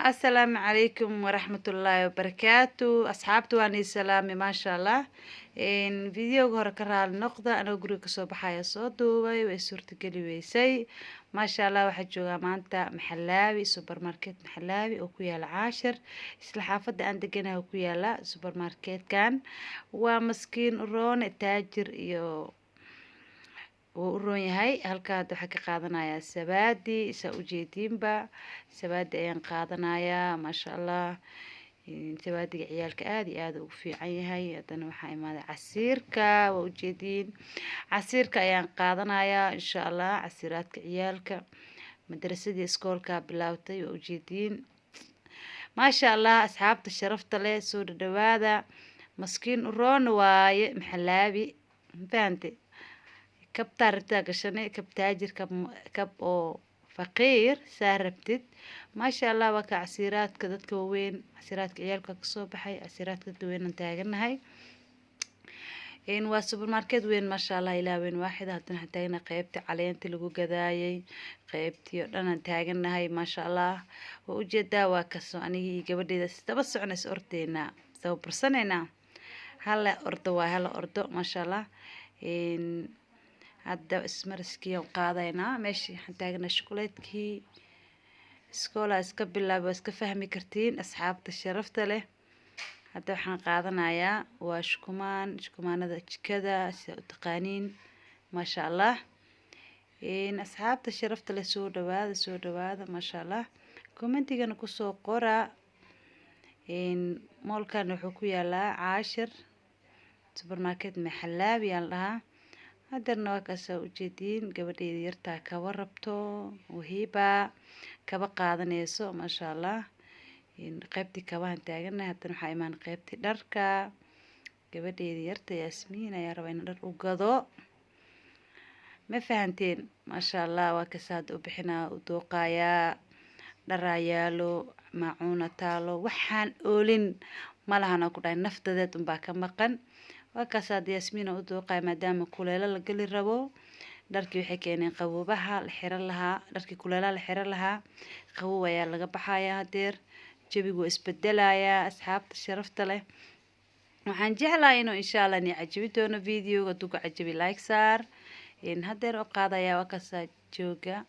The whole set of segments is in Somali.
Asalaamu calaykum waraxmatullaahi wabarakaatu. Asxaabta, waan ii salaamay. Maasha Allah, videoga hore ka raali noqda, anoo guriga kasoo baxaya soo duubay, way suurtageli weysay. Maasha Allah, waxaa joogaa maanta Maxalaawi supermarket, Maxalaawi oo ku yaala Caashir, isla xaafadda aan deganahay ku yaala supermarketkan. Waa maskiin uroone, taajir iyo wuu u roon yahay. Halka hadda waxaa ka qaadanayaa sabaadi, saa ujeediinba sabaadi ayaan qaadanayaa. Maasha Allah, sabaadiga ciyaalka aada iyo aada ugu fiican yahay. Haddana waxaa imaaday casiirka, waa ujeediin, casiirka ayaan qaadanayaa insha Allah. Casiiraadka ciyaalka, madrasadii iskoolka bilaabtay, waa ujeediin. Maasha Allah, asxaabta sharafta leh, soo dhadhawaada. Maskiin uroon waaye Maxalaabi, mafahante? Kabtaa rabtaa gashanay, kab taajir, kab oo faqiir, saa rabtid. Maasha Allah, waa ka casiiraadka dadka waaweyn, casiiraadka ciyaalka kasoo baxay, casiiraadka dadka weyn aan taaganahay. Waa supermarket weyn, maasha Allah, ilaa weyn waaxid. Haddana waxaan taaganahay qeybtii caleenta lagu gadaayay, qeybtii oo dhan aan taaganahay. Maasha Allah, waa ujeedaa, waa kasoo anigii iyo gabadheeda isdaba soconaysa, ordeynaa, isdaba bursanaynaa. Hala ordo waa hala ordo. Maasha Allah, hadda ismariskii aan qaadaynaa. Meeshii waxaan taaganahay shukuleedkii, iskoolaa iska bilaabay, waa iska fahmi kartiin asxaabta sharafta leh. Hadda waxaan qaadanayaa waa shukumaan, shukumaanada jikada sida u taqaaniin. Maasha Allah, asxaabta sharafta leh, soo dhawaada, soo dhawaada. Maasha Allah, commentigana kusoo qora. Moolkan wuxuu ku yaalaa Caashir, supermarket Maxalaabi aan dhahaa. Hadeerna waa kaasaa ujeediin, gabadheeda yartaa kaba rabto, Wahiba kaba qaadanayso. Maasha Allah, qaybtii kabahan taaganahay. Haddana waxaa imaan qaybtii dharka. Gabadheeda yarta Yaasmiin ayaa raba in dhar u gado, ma fahanteen? Maasha Allah, waa kaasa hadda u bixinaa, u dooqayaa. Dharaa yaalo, maacuuna taalo, waxaan oolin malahan oo ku dhahay, naftadeed unbaa ka maqan. Waa kaas hadda Yaasmiina u dooqaya, maadaama kuleelo la geli rabo. Dharkii waxay keeneen qaboobaha la xiran lahaa, dharkii kuleelaha la xiran lahaa. Qabow ayaa laga baxayaa hadeer, jawigu waa isbedelayaa. Asxaabta sharafta leh, waxaan jeclahay inuu insha Allah ni cajabi doono videoga. Hadduu ku cajabi, like saar. Hadeer oo qaadaya, waa kaasaa jooga.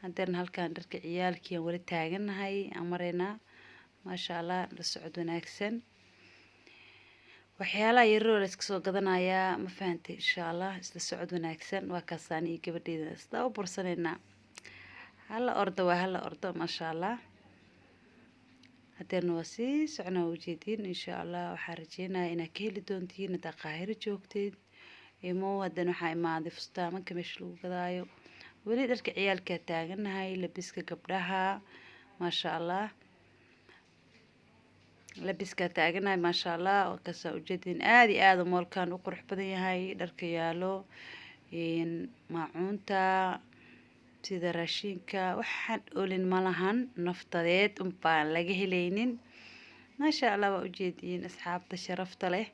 Hadeerna halkan dharka ciyaalkii aan weli taaganahay, aan maraynaa. Maasha Allah, la socod wanaagsan. Waxyaalaha yaroo la iska soo gadanayaa, ma fahantay? Insha Allah, isla socod wanaagsan. Waa kaasaan iyo gabadheeda isla u bursanaynaa. Hala ordo, waa hala ordo. Maasha Allah, hadeerna waa sii socnaa, ujeediin. Insha Allah, waxaa rajeynaya inaad ka heli doontiin haddaa Qaahiro joogteed imo. Haddana waxaa imaaday fustaamanka meesha lagu gadaayo. Weli dharka ciyaalkaa taaganahay, labiska gabdhaha. Maasha Allah, labiskaa taaganahay. Maasha Allah, oo kaasaa ujeedin, aada iyo aada moolkan u qurux badan yahay. Dharka yaalo, maacuunta sida raashinka, waxaan olin malahan, naftadeed unbaan laga helaynin. Maasha Allah, waa ujeediin. Asxaabta sharafta leh,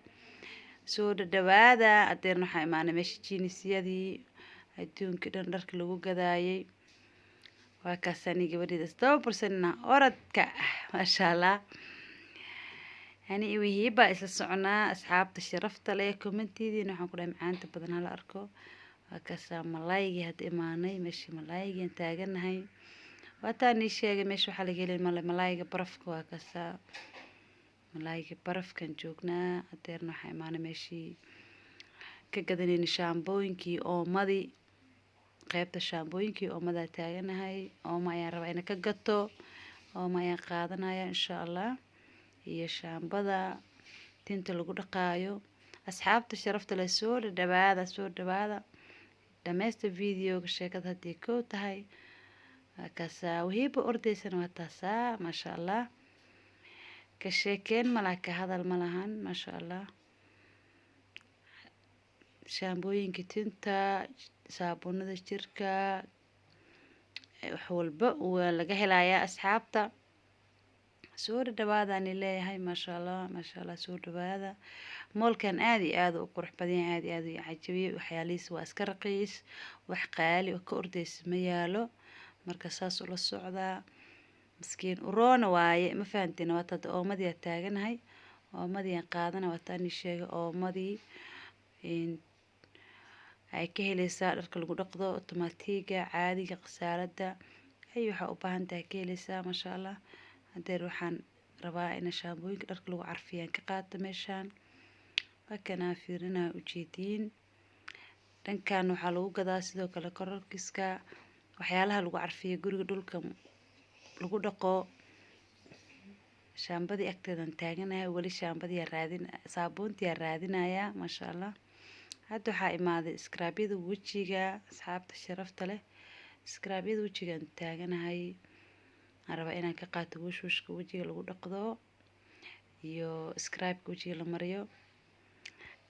soo dhadhawaada. Adeerna waxaa imaanay meesha jiinisyadii adduunka dhan dharka lagu gadaayay. Waa kaasani gabadheeda isdaba bursanina orodka. Maasha Allah, ani Wihiba isla soconaa. Asxaabta sharafta leh, commentidiina waxaan ku dhahay macaanta badan hala arko. Waa kaasaa malaygii hadda imaanay, meeshii malaygii aan taaganahay. Waataa nii sheegay, meesha waxaa laga helay male malayga barafka. Waa kaasaa malayga barafkan joognaa. Hadeerna waxaa imaanay meeshii ka gadanayna shaambooyinkii, oomadii, qaybta shaambooyinkii oomadaa taaganahay. Ooma ayaan rabaa inaan ka gato, ooma ayaan qaadanaya insha Allah, iyo shaambada tinta lagu dhaqaayo. Asxaabta sharafta leh, soo dhadhawaada, soo dhawaada. Dhammaysta videoga, sheekada haddii kow tahay. Waa kaasaa Wahiiba ordaysana, waa taasaa. Maasha Allah, ka sheekeen malaha, ka hadal ma lahan. Maasha Allah, shaambooyinka tinta, saabuunada jirka, wax walba waa laga helayaa. Asxaabta, soo dhadhawaadaani leeyahay. Maasha Allah, maasha Allah, soo dhawaada. Moolkan aada iyo aada u qurux badan yahay, aada iyo aada u cajabiyey. Waxyaalihiis waa iska raqiis, wax qaali oo ka ordeysa ma yaalo. Marka saas ula socdaa. Miskiin uroona waaye, ma fahanteen? Waa tada oomadii aa taaganahay, oomadii aan qaadana. Waa taan ii sheegay, oomadii ay ka heleysaa dharka lagu dhaqdo, otomaatiga caadiga, khasaalada ay waxaa u baahan tahay ka heleysaa, maasha Allah. Hadeer waxaan rabaa in shaambooyinka dharka lagu carfiyaan ka qaato meeshaan. Waa kanaa fiirinaya, ujeediin. Dhankan waxaa lagu gadaa sidoo kale kororkiska, waxyaalaha lagu carfiyo guriga, dhulka lagu dhaqo. Shaambadii agteedan taaganahay weli, shaambadii raadin, saabuuntii raadinayaa, maasha Allah. Hadda waxaa imaaday scrubyada wejiga, asxaabta sharafta leh. Scrubyada wejigaan taaganahay, aan rabaa inaan ka qaato washwashka wejiga lagu dhaqdo iyo scrubka wejiga la mariyo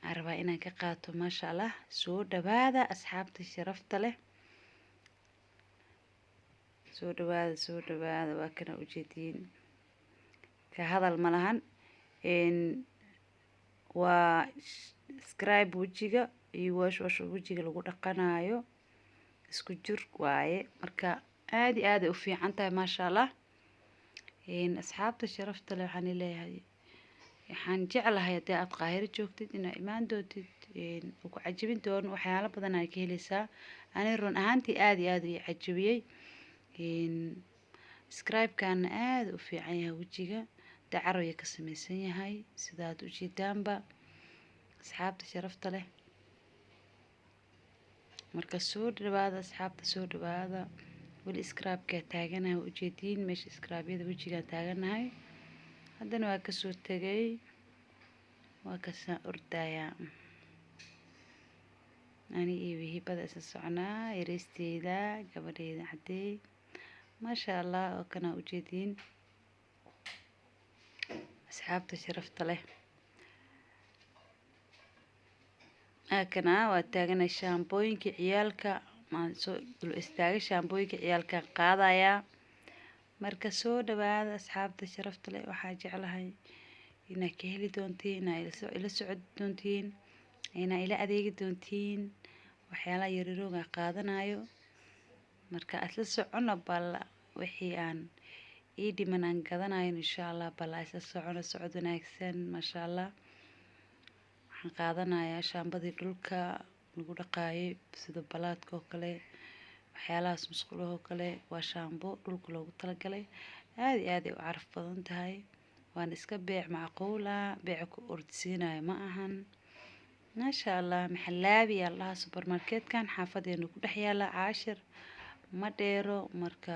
aan rabaa inaan ka qaato, maasha Allah. Soo dhawaada asxaabta sharafta leh, soo dhawaada, soo dhawaada. Waa kana ujeediin, ka hadal ma lahan. Waa scrub wejiga iyo wash wash wejiga lagu dhaqanayo, isku jir waaye. Marka aad iyo aad ay u fiican tahay, maasha Allah. Asxaabta sharafta leh, waxaan leeyahay, waxaan jeclahay haddii aad Qaahiro joogtid inaad imaan doontid, uu ku cajabin doono. Waxyaalo badan aad ka heleysaa. Ani run ahaantii aad iyo aad ii cajabiyey. Scrubkana aad u fiican yahay wejiga, dacaroya ka sameysan yahay sidaad ujeedaanba, asxaabta sharafta leh. Marka soo dhawaada asxaabta, soo dhawaada. Weli scrubkaa taaganahay, waa ujeediin, meesha scrubyada wejigaa taaganahay. Haddana waa kasoo tegay, waa kasaan ordayaa. Ani iyo Hibada isla soconaa, yareysteyda, gabadheyda cadeey, maasha Allah. Oo kana ujeediin, asxaabta sharafta leh. Kana waa taaganay shaambooyinka ciyaalka, maan soo dul istaagay, shaambooyinka ciyaalka qaadayaa. Marka soo dhawaada asxaabta sharafta leh. Waxaa jeclahay inaad ka heli doontiin, inaa ila socon doontiin, inaa ila adeegi doontiin waxyaalaha yaryarooga qaadanayo. Marka isla socono bal, wixii aan ii dhiman aan gadanayo insha Allah. Bal isla socono, socod wanaagsan, maasha Allah. Waxaan qaadanayaa shaambadii dhulka lagu dhaqaayay, sida balaadka oo kale, waxyaalahaas musqulaha oo kale. Waa shaambo dhulka loogu talagalay, aad iyo aad ay u caraf badan tahay, waana iska beec macquul ah, beeca ku ordsiinayo ma ahan, maasha Allah. Maxalaabi yaa la dhahaa supermarketkan, xaafadeenu ku dhex yaala, Caashir ma dheero. Marka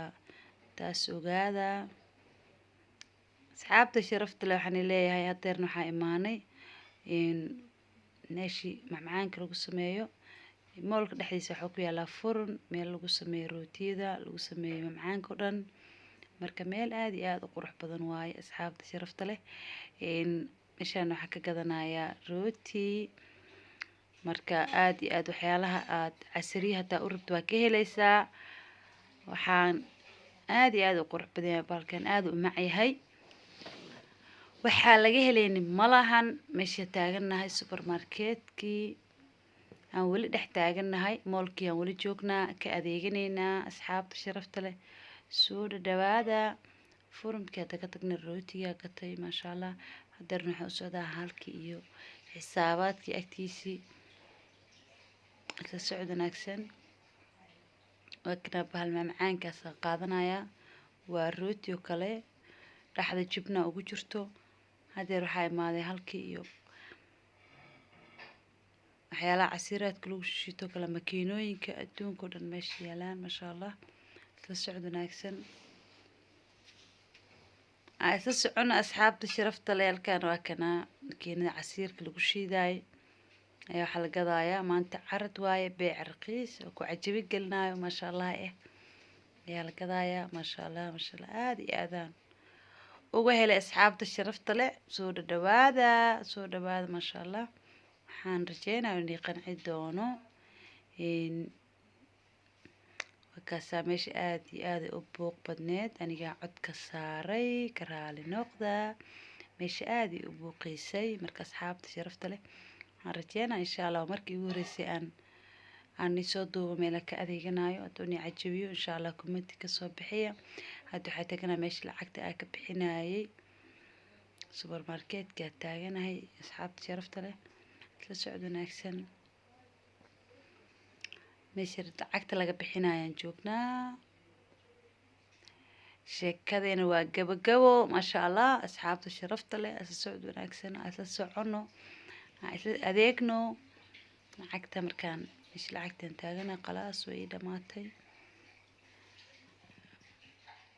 taas ogaada, asxaabta sharafta leh. Waxaan leeyahay hadeerna waxaa imaanay meeshii macmacaanka lagu sameeyo. Moolka dhexdiisa waxaa ku yaalaa furun, meel lagu sameeyo rootiyada, lagu sameeyo macmacaanka o dhan. Marka meel aad iyo aad u qurux badan waaye, asxaabta sharafta leh. Meeshaan waxaa ka gadanayaa rooti. Marka aad iyo aad waxyaalaha aad casariya hataa u rabto waa ka heleysaa. Waxaan aad iyo aad u qurux badan yahay bahalkan, aad u mac yahay, waxaa laga heleynin malahan. Meesha taagannahay supermarketkii aan weli dhex taagannahay, moolkii aan weli joognaa, ka adeeganaynaa. Asxaabta sharafta leh, soo dhadhawaada. Furumkii hadda ka tagnay, rootigaa gatay, maasha Allah. Hadeerna waxaan u socdaa halkii iyo xisaabaadkii agtiisii. Isla socod wanaagsan. Waa kana bahal macmacaankaas qaadanayaa, waa rooti oo kale, dhexda jibna ugu jirto. Hadeer waxaa imaaday halkii iyo waxyaalaha casiiraadka lagu shito kale, makiinooyinka adduunka oo dhan meesha yaalaan, maasha Allah. Isla socod wanaagsan, isla socona asxaabta sharafta leh. Halkan waa kana makiinada casiirka lagu shiidaay ayaa waxaa la gadayaa maanta. Carad waaye, beec raqiis oo ku cajabi gelinayo, maasha Allah, ayaa la gadayaa, maasha Allah, maasha Allah. Aada iyo aadaan uga helay, asxaabta sharafta leh. Soo dhadhawaada, soo dhawaada, maasha Allah. Waxaan rajeynaya inay qanci doono. Markaasaa meesha aada iyo aada u buuq badneed, anigaa codka saaray, ka raali noqda. Meesha aada u buuqeysay. Marka asxaabta sharafta leh, waxaan rajeynaya insha Allah markii ugu horeysay aan isoo duubo meela ka adeeganayo, hadduu ni cajabiyo insha Allah commenti kasoo bixiya. Hadda waxaa taganaa meesha lacagta aa ka bixinayay, supermarketka taaganahay. Asxaabta sharafta leh, isla socod wanaagsan. Meesha lacagta laga bixinayaan joognaa, sheekadeena waa gabagabo. Maasha Allah, asxaabta sharafta leh, isla socod wanaagsan, isla socono, isla adeegno. Lacagta markaan meesha lacagtan taagana, khalaas, way ii dhamaatay.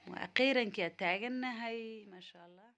Waa akhiirankii taaganahay, maasha Allah.